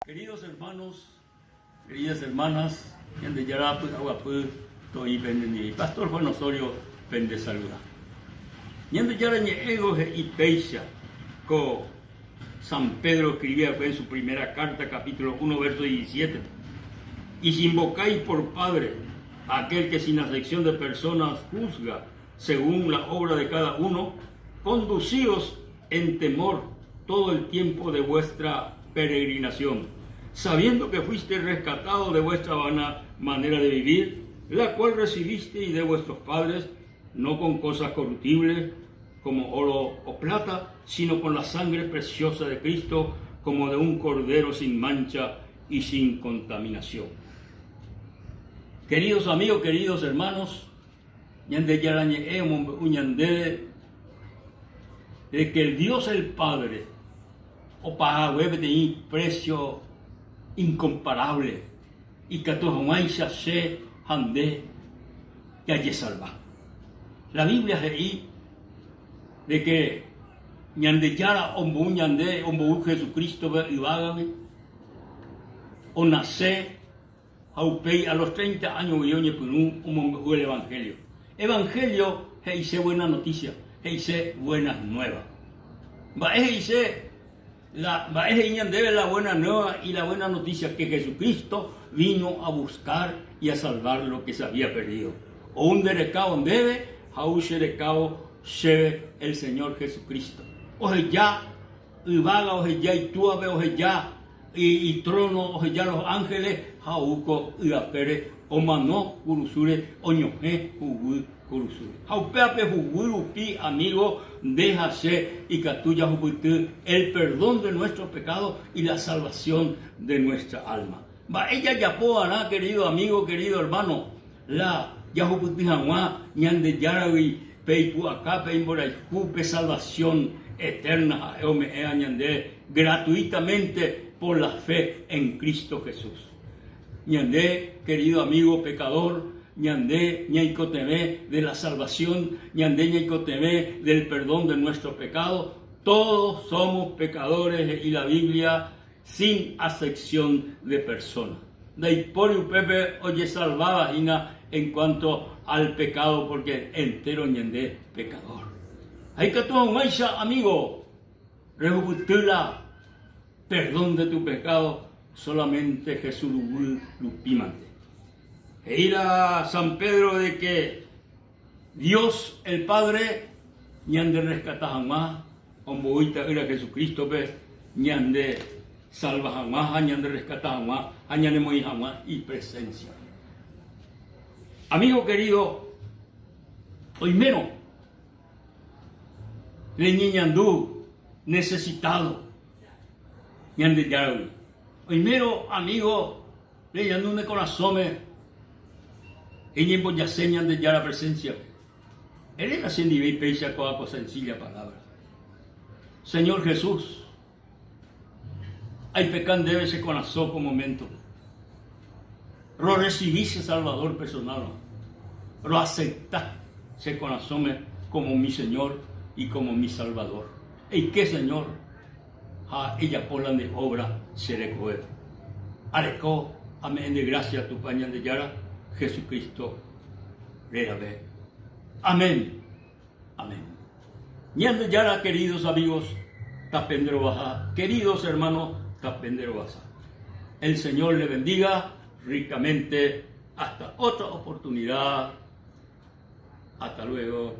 Queridos hermanos, queridas hermanas, Ñandejára py'aguapy toĩ penendive. Pastor Juan Osorio pendesaluda. Ñandejára ñe'ẽgo he'i péicha ko San Pedro oscribi va'ekue en su primera carta capítulo 1 verso 17, Y si invocáis por Padre a aquel que sin acepción de personas juzga según la obra de cada uno, conducíos en temor todo el tiempo de vuestra peregrinación, sabiendo que fuisteis rescatado de vuestra vana manera de vivir, la cual recibisteis de vuestros padres, no con cosas corruptibles como oro o plata, sino con la sangre preciosa de Cristo, como de un cordero sin mancha y sin contaminación. Queridos amigos, queridos hermanos, Ñandejára Ñe'ẽ omombe'u ñandéve de que el Dios el Padre opahague peteĩ precio incomparable ikatu hag̃uáicha che ha nde jajesalva. La Biblia he'i de que Ñandejára ombou ñande, ombou Jesucristo-pe yvágagui, onase Ha upéi a los treinta áño guive oñepyrũ omombe'u el evangelio. Evangelio he'ise buena noticia, he'ise buenas nuevas. Mba'e he'ise la mba'e he'i ñandéve la buena nueva y la buena noticia? Que Jesucristo vino a buscar y a salvar lo que se había perdido. Ou nde rekávo ndéve ha ou che rekávo chéve el Señor Jesucristo. Oheja Yvága oheja Itúape, oheja itróno, oheja los ángeles ha ou ko y apére omano kurusúre, oñohẽ huguy kurusúre. Ha upévape huguy rupi, amigo, nde ha che ikatu jahupyty el perdón de nuestros pecados y la salvación de nuestra alma. Mba'e jajapo va'erã, querido amigo, querido hermano, la jahupyty hag̃ua Ñandejáragui pe ipu'aka, pe imborayhu, pe salvación eterna ha'e ome'ẽva ñande gratuitamente por la fe en Cristo Jesús. Ñande, querido amigo pecador, ñande ñaikotevẽ de la salvación, ñande ñaikotevẽ del perdón de nuestros pecados, todos somos pecadores, he'i la Biblia, sin acepción de persona. Ndaipóri upépe ojesalváva hína en cuanto al pecado porque entero ñande pecador. Ha ikatu hag̃uáicha amigo rehupyty la perdón de tu pecado solamente Jesús ruguy rupímante. He'i la San Pedro de que Dios el Padre ñande rescata hag̃ua ombou Ita'ýra Jesucristo-pe ñande salva hag̃ua ha ñande rescata hag̃ua ha ñanemoĩ hag̃ua ipresencia-pe. Amigo querido, oimérõ reñeñandu necesitado Ñandejáragui, oimérõ amigo Reñandu ne korasõme eñembojase Ñandejára presencia-pe. Eréna chendive péicha ko'ã ko sencilla palabra, Señor Jesús, aipeka ndéve che korasõ ko momento-pe. Rorrecibi che Salvador personal-rõ. Roacepta che korasõme como mi Señor y como mi Salvador. Eike, Señor, ha ejapo la nde obra che rekovépe. Areko ame'ẽ nde gracia Tupã Ñandejára Jesucristo rérape. Amén. Amén. Ñandejára queridos amigos, tapenderovasa, queridos hermanos, tapenderovasa. El Señor le bendiga ricamente hasta otra oportunidad. Hasta luego.